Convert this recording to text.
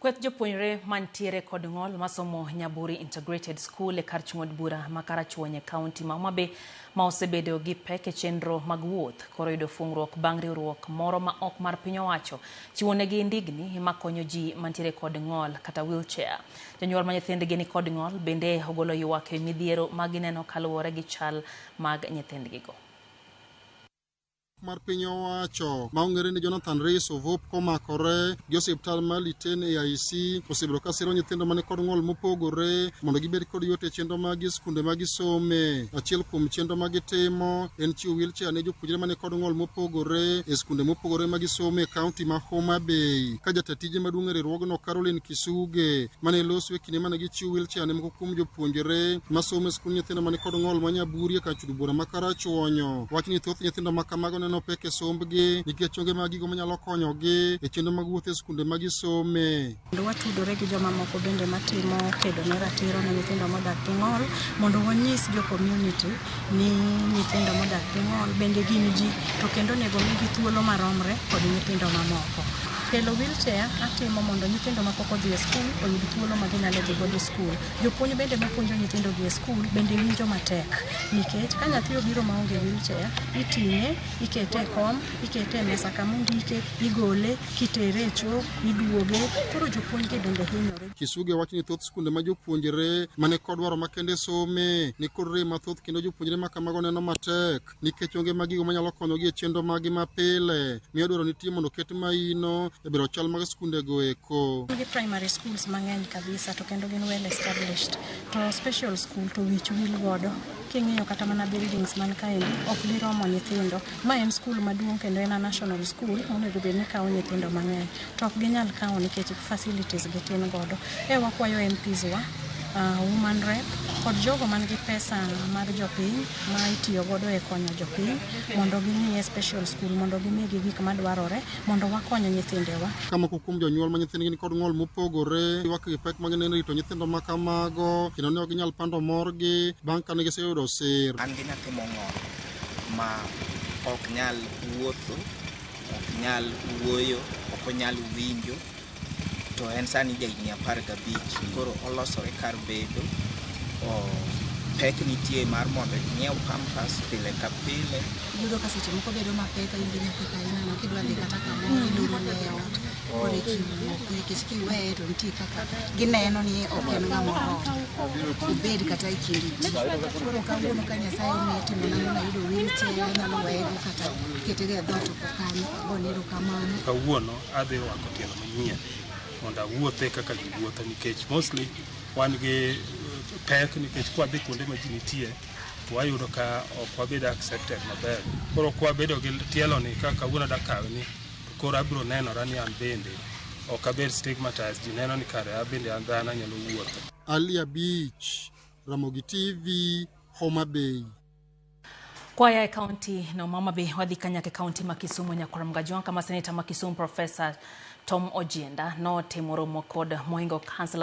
Kweth jopuonjre mantiere kod ng'ol masomo Nyaburi Integrated School e kar chung' od bura ma Karachuonyo e kaunti ma Homa Bay ma osebedo gi pek e chenro mag wuoth koro yudo fungruok bang' riwruok moro ma ok mar piny owacho chiwonegi ndigni makonyo ji mantiere kod ng'ol kata wheelchair. Jonyuol ma nyithindgi ni kod ng'ol bende ogolo ywak e midhiero ma gineno kaluwore gi chal mag nyithindgigo. Mar piny owacho ma ong'ere ni Jonathan Rees Ovop komakore gi osiptal mar Litein AIC osebedo ka siro nyithindo mani kod ng'ol mopogore mondo gibed kod yot e chenro mag e skunde ma gisome. Achiel kuom chenro ma gitimo en chiwo wheelchair ne jopuonjre mani kod ng'ol mopogore e skunde mopogore ma gisome e kaunti ma Homa Bay. Ka jata tije maduong' e riwruogno Caroline Kisuge mane loso e kinde mane gichiwo wheelchair ne moko kuom jopuonjre masomo e skund nyithindo mani kod ng'ol ma Nyaburi e kar chudo bura ma Karachuonyo. Wach ni thoth nyithindo ma kamago neno pek e sombgi nikech onge mag gigo manyalo konyogi e chenro mag wuoth e skunde ma gisome. Kendo watudore gi jomamoko bende matimo kedo ne ratiro ne nyithindo modak gi ng'ol mondo wanyis jo community ni nyithindo modak gi ng'ol bende gin ji to kendo onego migi thuolo maromre kod nyithindo mamoko. Kelo wheelchair atimo mondo nyithindo mapok odhi e skul oyud thuolo ma ginyalo dhi godo e skul. Jopuonj bende mapuonjo nyithindo gi e skul bende winjo matek nikech ka nyathi obiro maonge wheelchair, iting'e, ikete e kom, ikete e mesa kama ondike, igole, kitere e choo, iduoge. Koro jopuonj gi bende hinyore. Kisuge wacho ni thoth skunde ma jopuonjre mane kod dwaro makende some ni kod rem mathoth kendo jopuonjre ma kamago neno matek nikech onge mag gigo manyalo konyogi e chenro maggi mapile. Miyo dwaro nitie mondo oket maino e bero chal mag skundego eko. Gi primary schools mang'eny kabisa to kendo gin well established. To special school to wich wil godo. King'iyo kata mana buildings man kaendi ok giromo nyithindo. Ma en school maduong' kendo en a national school monego bed ni kawo nyithindo mang'eny. To ok ginyal kawo nikech facilities gi tin godo. E wakwayo MPs wa, woman rep kod jogo man gi pesa mag jopiny ma itiyo godo e konyo jopiny mondo ging'iye special school mondo gimigi gik madwarore mondo wakony nyithindewa. Ka moko kuom jonyuol ma nyithindgi ni kod ng'ol mopogore ywak gi pek ma gineno e rito nyithindo ma kamago kendo ne ok ginyal pando morgi bang' kane giseyudo sir. An gi nyathi mong'ol ma ok nyal wuotho, ok nyal wuoyo, ok onyal winjo to en sani jahigni 15 koro olosore kar bedo. Pek nitie mar mondo ing'iew pampers pile ka pile. Iyudo ka seche moko bedo mapek ka in gi nyathi ka ineno kidwa dhi kata kamoro ilorone e ot koro eka iwuok nikech kiweye to nitie kaka gineno ni ok en ng'ama oromo obed kata e kind ji. Koro kawuono ka Nyasaye omiya timona mondo ayudo wheelchair anyalo weyego kata ketego e dhoot oko kanyo agone erokamano. Kawuono adhi rwako tielo manyien mondo awuothe kaka ji wuotho nikech mostly wan gi pek nikech kwadhi kuonde ma ji nitie to wayudo ka ok wabed accepted maber. Koro kwabedo gi tielo ni ka kawuono adwa kawe ni to koro abiro nenora ni an bende ok abed stigmatized, ji neno ni kare an bende an dhano anyalo wuotho. Ali Abich, Ramogi TV, Homa Bay. Kwaya e kaunti no Homa Bay wadhi kanyaka e kaunti ma Kisumu Nyakwar Mgajwang' kama seneta ma Kisumu Professor Tom Ojienda notimo romo kod mohingo councillors.